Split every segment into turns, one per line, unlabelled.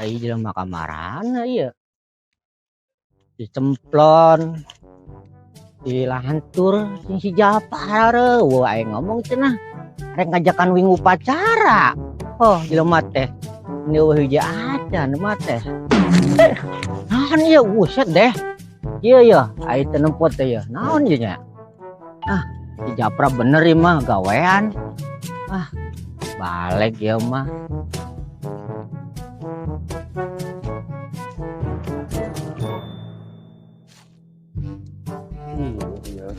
Ai jelema ka marana ieu? Si Cemplon, si Lantur, jeung si Japar euweuh aing ngomong cenah. Rek ngajakan wing upacara. Oh, jelema teh. Ini euweuh hiji acan mah teh. Eh, naon ieu? Buset deh. Ieu ya, ai teu nempot teh ya. Naon ieu nya? Ah, si Japra bener ieu mah gawean. Ah, balik ieu mah.
Iya.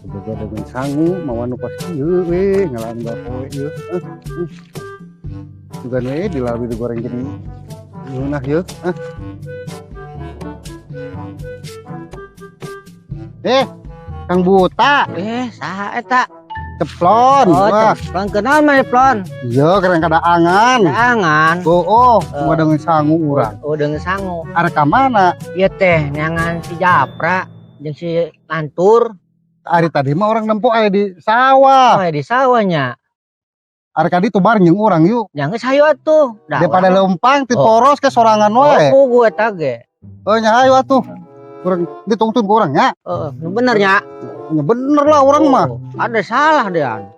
Boga dengan sangu mawa nu pas ieu we ngalaan poe ieu. Juga we dilawi digoreng jadi ngeunah ieu. Ah. Eh, Kang Buta.
Eh, saha eta?
Ceplon.
Oh,
wah.
Ceplon kenal mah Ceplon.
Iya, keren kadaangan.
Kadaangan.
Oh, oh, dengan sangu urang.
Oh, dengan sangu.
Arek ka mana?
Ieu teh neangan si Japra jeung si Lantur.
Ari tadi mah orang nempo aya di sawah.
Oh, di sawahnya.
Ari kadi tuh bareng jeung urang yuk.
Nya geus hayu atuh.
Daripada leumpang ti poros ke sorangan wae.
Oh, gue tage.
Oh, nya hayu atuh. Urang ditungtun ku urang nya.
Heeh, nu bener nya.
Ya bener lah urang mah.
Ada salah dean.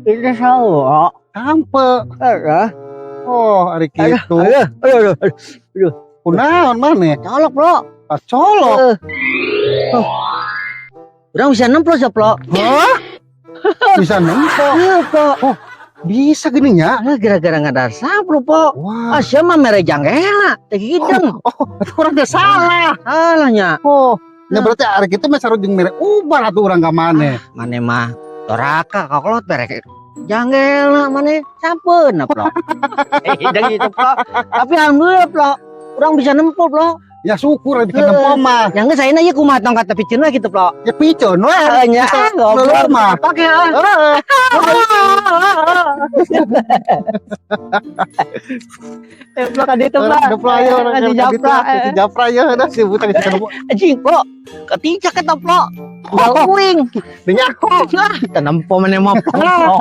Ini sawah.
Kampe.
Heeh.
Oh, ari kitu.
Aduh, aduh, aduh.
Kunaon maneh?
Colok, Bro.
Ah, colok.
Oh. Urang bisa nemplo ya, Plo.
Hah? Bisa nemplo?
Iya, Plo.
Oh, bisa gini nya.
Nah, gara-gara ngadar samplo, Po.
Wah.
Ah, sia mah mere janggela, teh hidung.
Oh, urang teh salah.
Salahnya.
Oh, ya berarti ari kitu mah sarua jeung mere ubar atuh urang ka maneh.
Ah, maneh mah toraka kakolot mere janggela maneh sampeun, Plo. Hidung itu, Plo. Tapi alhamdulillah, Plo. Urang bisa nempo, Plo.
Ya syukur bisa nempo mah.
Yang geus ayeuna ieu kumaha tongkat tapi piceun we kitu, Plo.
Ya piceun we.
Nya,
goblok mah.
Pake ah.
Heeh.
Eh, Plo ka ditu, Plo.
Ada Plo ayo
Ka si Japra.
Si Japra ya dah si buta di situ.
Anjing, Plo. Keticak eta, Plo. Tinggal uing.
Dinyaho.
Ah, teu nempo maneh mah, Plo.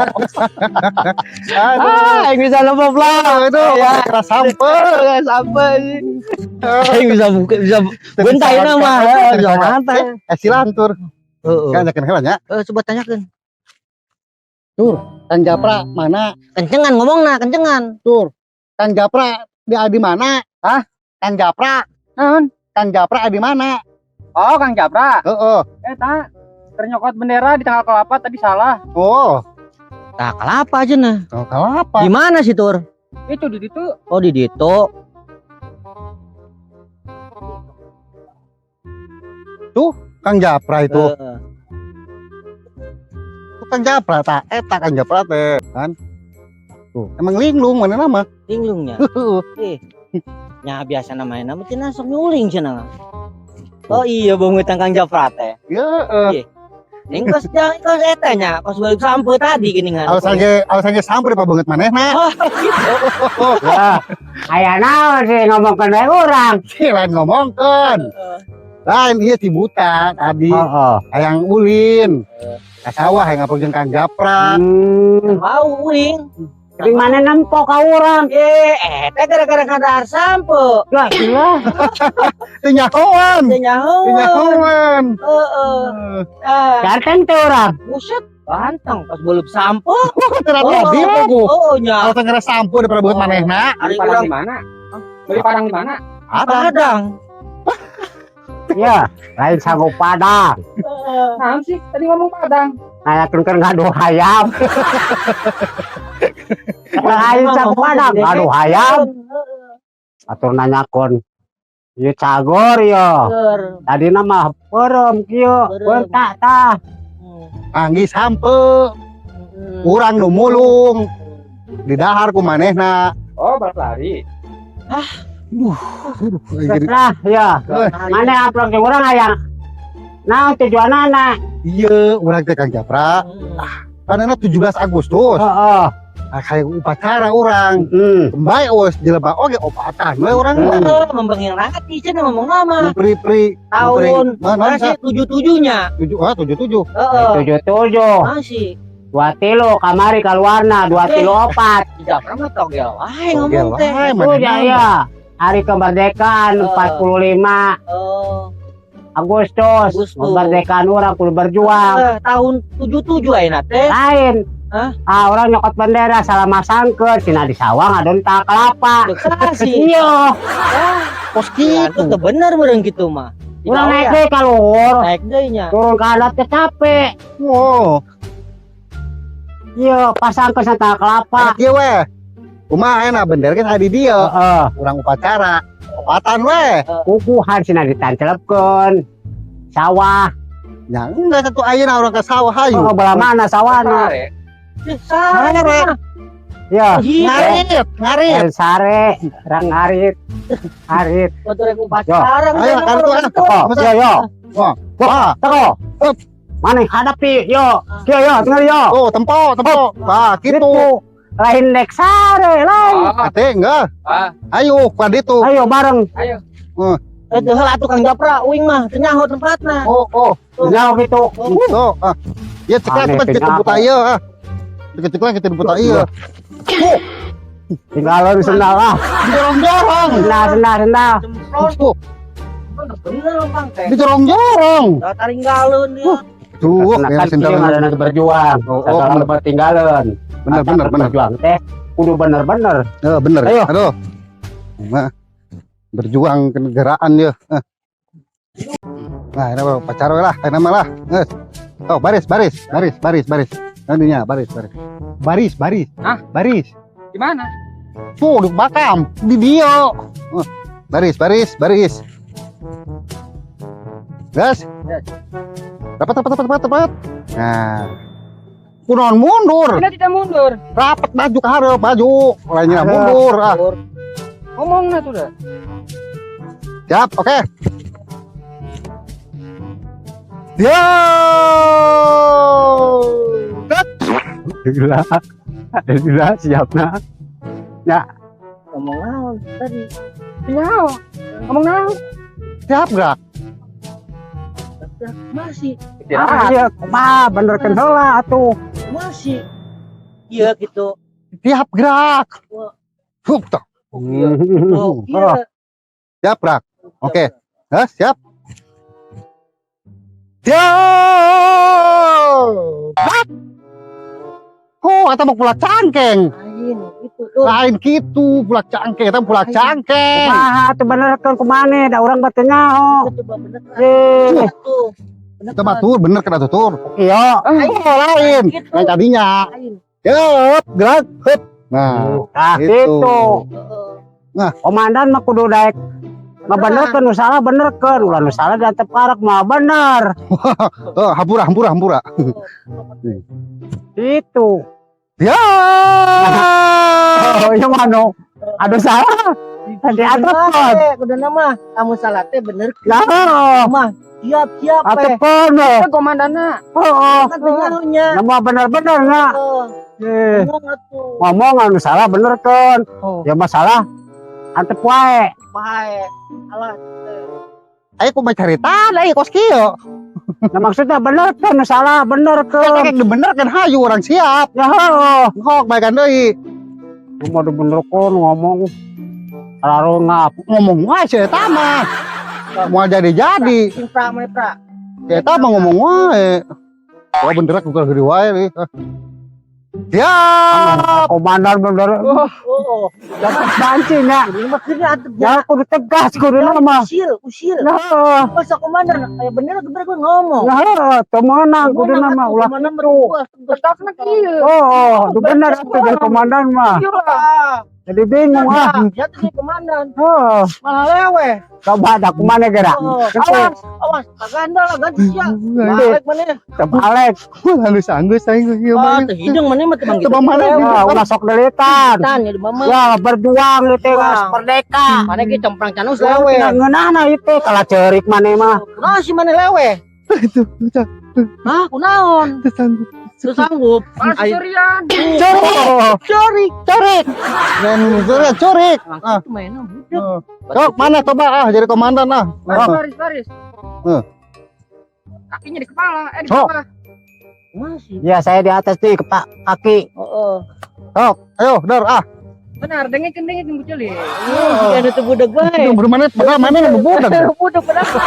Aduh.
Ah, aing bisa nempo, Plo.
Aduh, keras sampe.
Sampe. Aing bisa buka bisa bentai mah. Bisa mantap.
Eh, si Lantur.
Heeh.
Kan yakin heula nya.
Eh, coba tanyakeun.
Tur, Kang Japra mana?
Kencengan ngomongna, kencengan.
Tur, Kang Japra di mana? Hah? Kang Japra.
Naon?
Kang Japra di mana?
Oh, Kang Japra.
Heeh.
Eh, tak. Ternyokot bendera di tanggal kelapa tadi salah.
Oh.
Tah kelapa aja nah.
Tanggal kelapa.
Di mana sih, Tur?
Itu di ditu.
Oh, di ditu.
Tuh, Kang Japra itu. Tuh Kang Japra tak eta Kang Japra teh kan. Tuh, emang linglung mana nama?
Linglungnya. Eh. Nya biasa namanya nama cenah sok nyuling cenah. Oh iya banget Kang Japra teh.
Heeh.
Ning kos kos eta nya, kos balik sampe tadi gini kan.
Alasannya sampe apa banget manehna.
Oh, gitu.
Ya, aya naon sih ngomongkeun wae urang.
Sih lain ngomongkeun. Lain ieu si buta tadi.
Heeh.
Hayang ulin. Ka sawah hayang ngapung jeung Kang Japra.
Mau uing.
Di mana nempo ka urang?
Eh, eta gara-gara kadar sampe.
Lah, lah.
Teu nyahoan.
Teu nyahoan.
Teu nyahoan.
Heeh. Ah.
Ganteng teh urang.
Buset, ganteng pas belum sampo.
Teu tadi ku.
Oh, nya.
Alasan ngera sampo daripada buat manehna.
Ari
Beli padang
urang
di mana? Beli padang di mana?
Padang.
Ya, lain sanggup padang.
Naon sih? Tadi ngomong padang.
Nanyakeun keur ngadu hayam. Lain sanggup padang, ngadu hayam. Atur nanyakeun. Ieu cagor yo. Tadi nama peureum kieu, bentak tah.
Anggi sampe. Urang nu mulung. Di dahar ku manehna.
Oh, balap lari.
Ah.
Duh,
lah ya. Mana amplop jeung urang hayang. Naon tujuanana?
Iya, urang teh Kang Japra. Ah, panena 17 Agustus.
Heeh.
Ah, kayak upacara urang. Bae eueus jelema oge opatan we urang mah.
Heeh, membenging rati cenah ngomong nama.
Pri-pri
tahun masih 77-nya.
7 ah 77.
Heeh.
77.
Masih.
23 kamari kaluarna 234.
Japra mah togel wae
Togel
ngomong teh.
wae,
Itu
mana
ya ya. Hari kemerdekaan 45 Agustus.
Agustus.
Kemerdekaan urang kudu berjuang.
Tahun 77 ayeuna teh.
Lain.
Hah?
Ah, urang nyokot bendera salah masangkeun cenah di sawah ngadon tah kelapa.
Bekasi.
Iya,
Kos
Gitu
gitu.
teu bener meureun kitu mah.
urang naik deui ka luhur.
Naik deui nya.
Turun ka handap teh capek.
Wow.
Iya, pasangkeun tah kelapa.
Enak ieu we. Kumaha enak bendera kan di dieu.
Heeh.
Urang upacara. Opatan we.
Kukuhan cenah ditancelepkeun. Sawah.
Ya enggak satu ayeuna urang ke sawah hayu.
Oh, belah mana sawahna?
Sare.
Sare.
Ya.
Ngarit, ngarit.
Eh, sare, rang ngarit. Ngarit.
Batur rek upacara.
Ayo, kartu ah.
Teko, yo yo.
Wah, wah.
Teko.
Up.
Mana hadapi yo. Yo yo, tinggal yo.
Oh, tempo, tempo. Wah, gitu.
Lain dek sare, lain.
Ah,
Ate enggak.
ah,
Ayo, ka ditu.
Ayo bareng.
ayo.
Eh teu heula atuh Kang Japra uing mah teu nyaho tempatna.
Oh, oh.
Jauh gitu.
Tuh, ah. Ya ceklah
Aneh,
cepat kita
teu
buta ieu ah. Ceklah kita buta ieu.
Tinggalin sendal ah.
Didorong-dorong.
Sendal, sendal, sendal.
Cemplon.
Tuh,
Bener Bang teh.
didorong-dorong.
Da taringgalun dia.
Tuh,
Nah,
ya
kan
sendal.
kieu ngaranna berjuang.
Oh, oh,
Segala
bener.
ketinggalan.
Bener, bener, bener.
Berjuang teh kudu bener-bener.
Eh, bener.
Ayo.
Aduh. Nah, berjuang kenegaraan ya. Eh. Nah, ini mah pacar we lah, ini mah lah. Geus. Oh, baris, baris, baris, baris, baris. Nantinya baris, baris. Baris, baris.
Hah?
Baris.
Di mana?
Tuh, di makam, di dia. Eh, baris, baris, baris. Gas.
Gas.
Rapat, rapat, rapat, rapat, rapat. Nah. Kunaon mundur.
Kita tidak mundur.
Rapat maju ke hareup, maju. Lainnya
Hareup.
mundur ah.
Ngomong nah tuh dah.
Siap, oke. Yo.
Gila. Gila siap nah.
Ngomong naon tadi?
Nyaho. Ngomong naon?
Siap gerak.
Masih,
Ah, iya, kumaha benerkeun heula atuh.
masih. Iya gitu.
Siap gerak. Hup, toh.
Iya. Oh, iya.
Siap gerak. Oke. Hah, siap. Siap. Oh, eta mah pulak cangkeng.
Lain gitu tuh.
Lain gitu, pulak cangkeng, eta pulak cangkeng.
Kumaha atuh benerkeun kumane da urang mah teu nyaho.
Coba bener
Eh,
tuh. Bener
Eta mah tur, bener kena tutur.
iya.
Oh, lain.
Gitu.
Lain tadinya.
Lain.
Siap, gerak, hup. Nah,
Nah,
gitu.
gitu.
Heeh.
Komandan mah kudu daek ngabenerkeun nu salah benerkeun, ulah nu salah diantep karak mah bener.
Oh, hampura, hampura, hampura.
Itu.
Ya.
Oh, iya mano. Aduh salah. Tadi antepkeun.
Kudu nama kamu salah teh bener
Ya,
mah. Siap siap eh.
antepkeun.
Kita komandanna.
Oh,
Kan teu nyaho-nya.
Nama bener-bener na.
Heeh.
Eh,
Ngomong atuh.
ngomong anu salah benerkeun.
Oh.
Ya masalah antep wae.
Bae. Alah.
Ayo kumaha carita deui kos kieu.
Nah maksudnya benerkeun nu salah benerkeun.
Kayak bener kan hayu orang siap.
Ya heuh.
Ngok baekan deui.
Lu mau dibenerkeun ngomong ngap.
Ngomong wae si eta mah. Moal jadi-jadi.
Sing pra mana pra.
Si eta mah ngomong wae. Wah bener aku gede wae nih. Siap.
Komandan bener.
Oh, oh.
Dapat banci nya.
Kudu mah kena atuh.
Ya kudu tegas kudu mah.
Usil, usil.
Ya heuh.
Masa komandan aya bener bener gue ngomong.
Ya heuh, teu meunang kudu nama ulah
Komandan
kitu.
Tetapna kieu.
Oh, itu bener atuh jadi komandan mah.
Kieu lah.
Jadi bingung ah.
Ya tuh jadi komandan.
Oh,
Malah lewe.
coba ada kumana gerak.
Oh, awas, awas, kagandal ganti sia. Balik mana?
Terbalik.
Halus anggus aing ieu
Ah,
mah.
teu hidung mana mah teu bang gitu.
Teu mana
Wah, ulah sok delitan.
Tan ya di mama.
Ya berjuang itu geus
Berjuang.
merdeka.
Mana ge cemprang canus
Lewe.
lewe.
Ngeunahna itu kalah ceurik maneh mah.
Kunaon si mana lewe?
Itu
Hah, kunaon?
teu sanggup.
Teu sanggup.
Malah
Ayo,
seserian.
Curik,
Curik.
curik. Dan curik, curik.
Langsung tuh mainnya budak.
Sok mana coba ah jadi komandan ah.
Baris, baris, baris.
Eh.
Kakinya di kepala, eh di
Sok.
bawah.
Masih.
Ya, saya di atas nih ke Pak kaki.
Heeh.
Sok, ayo, dor ah.
Benar, dengekeun dengekeun Bu Celi.
Oh, jika teu budak bae.
Itu mana padahal mana nu budak.
Budak padahal.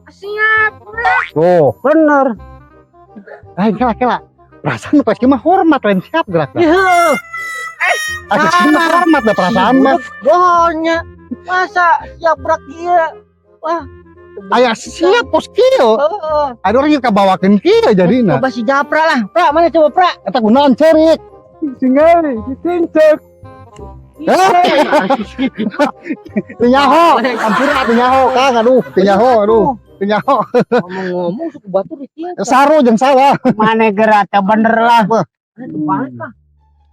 Siap.
Tuh, bener.
Lain kela kela. Perasaan pas mah hormat lain siap gerak.
Iya.
Ah, mah hormat dah perasaan mah.
Gohornya. Masa siap gerak dia? Wah.
Aya siap pos kieu.
Heeh.
Ada orang yang kabawakeun kieu jadina.
Coba si Japra lah. Pra, mana coba Pra?
Eta gunaan cerik.
Tinggal ditincek.
Teu nyaho, ampura teu nyaho, Kang, aduh, teu nyaho, aduh, teu nyaho.
Ngomong-ngomong suku batu ditingkat.
Saru jeung sawah.
Mana gerak teh bener lah.
Aduh, balik lah.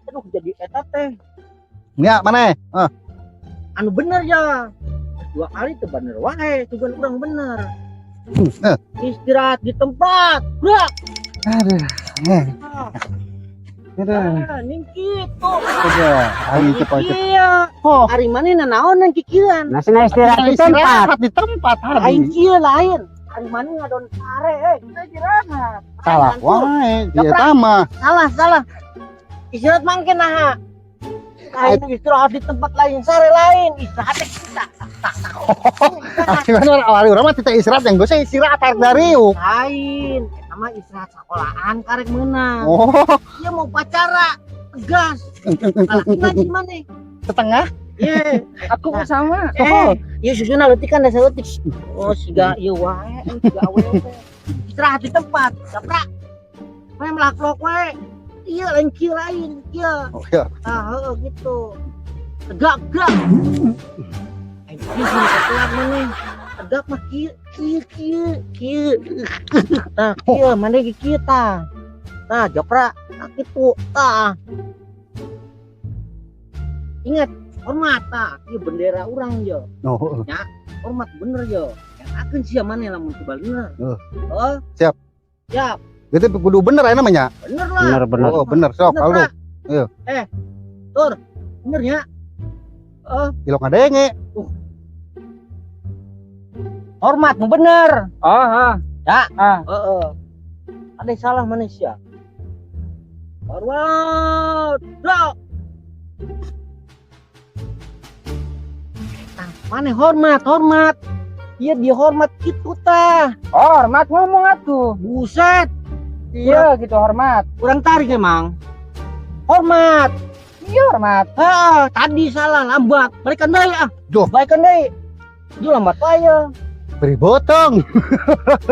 Aduh, jadi eta teh.
Ya, mana? Ah,
Anu bener ya. Dua kali tuh bener wae, tujuan urang bener.
Eh.
Istirahat di tempat. Gerak.
Aduh. Eh. Aduh.
Ah, ning kitu.
Udah, ayo cepat cepat.
Iya.
Oh,
Ari mana nanaon nang kikieuan.
Nah, sini istirahat di tempat.
istirahat di tempat
Lain
hari.
kieu lain. Ari mana ngadon sare eh. Kita istirahat.
Salah wae, di eta mah.
Salah, salah. Istirahat mangke naha. Lain istirahat di tempat lain, sare lain. Istirahat teh kita. Tak tak tak.
Gimana awal urang mah tidak istirahat yang gue sih istirahat tarik dari yuk.
Lain, eta mah istirahat sekolahan karek meunang.
Oh,
Dia mau pacara, tegas. Laki lagi mana?
Setengah.
Iya.
Aku sama.
Eh, iya susuna leutik kan dasar leutik. Oh, siga ieu wae, siga awewe. Istirahat di tempat, japrak. Wae melaklok wae. Iya lain kieu lain, kieu.
Oh iya.
Ah, heeh gitu. Tegak, gerak. Anjing sini ketelat maneh. Tegak mah kieu, kieu, kieu, kieu. Tah, kieu maneh ge kieu tah. Tah, joprak, tah kitu, tah. Ingat, hormat tah, ieu bendera urang yo.
Oh,
Hormat bener yo. Yang akan sia maneh lamun teu bener.
Oh.
Oh.
Siap.
Siap.
Itu kudu bener ya namanya.
Bener lah.
Bener bener.
Oh, bener sok
Bener,
kalau
Pak.
Iya.
Eh, Tur, bener ya? Oh,
ilok ngadenge.
Hormat nu bener.
Oh, ah.
Ya.
Ah.
Heeh. Ada yang salah manusia. Hormat. Gerak. Tah, mana hormat, hormat. Iya dihormat gitu tah.
Oh, hormat ngomong atuh.
Buset,
Iya gitu hormat.
kurang tarik emang. Hormat.
Iya hormat.
Ah, tadi salah lambat. Balikan deui ah.
Duh.
Balikan deui. Duh lambat wae.
Beri botong.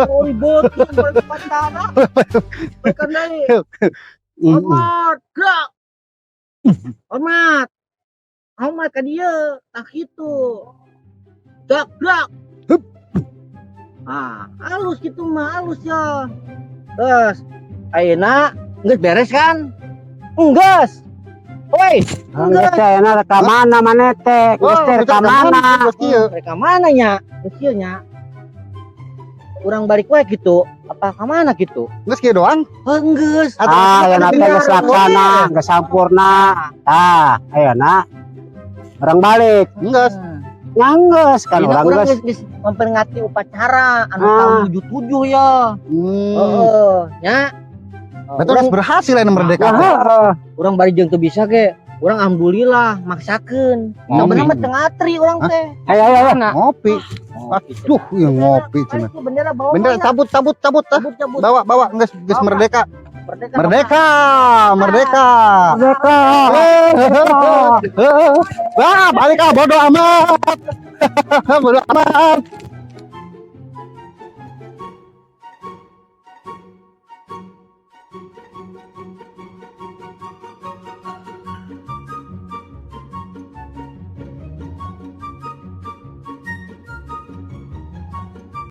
Oh, ribut, balik pacara. Balikan deui. Hormat, gerak. Hormat. Hormat ka dieu, tah kitu. Gerak, gerak. Ah, halus gitu mah, halus ya. Terus, ayeuna geus beres kan? Enggeus. Woi,
Geus teh ayeuna ka mana maneh teh? Geus teh ka mana?
Geus kieu.
Mereka mana nya? Geus kieu nya. Urang balik wae gitu. Apa ka mana gitu?
Geus kieu doang.
Enggeus.
Ah, ayeuna teh geus laksana, geus sampurna. Tah, ayeuna urang balik.
Geus.
Nganggeus kan
Dina
urang
urang
geus.
geus memperingati upacara anu
Ah.
tahun 77 ya. Heeh, nya.
Berarti geus berhasil aya merdeka.
Nah, heeh.
Urang bari jeung teu bisa ge. Urang alhamdulillah maksakeun.
Ngopi.
Sebenarnya mah teu ngatri urang
Hah?
teh.
Ayo ayo ayo.
Nah,
Ngopi. Aduh, ya ngopi cenah.
Balik, bendera bawa
Bendera
ya.
cabut cabut cabut ah.
Cabut cabut.
Bawa bawa geus geus
Bawa.
merdeka.
Merdeka.
Merdeka, merdeka.
Merdeka.
Wah, balik ah bodo amat. Bodo amat.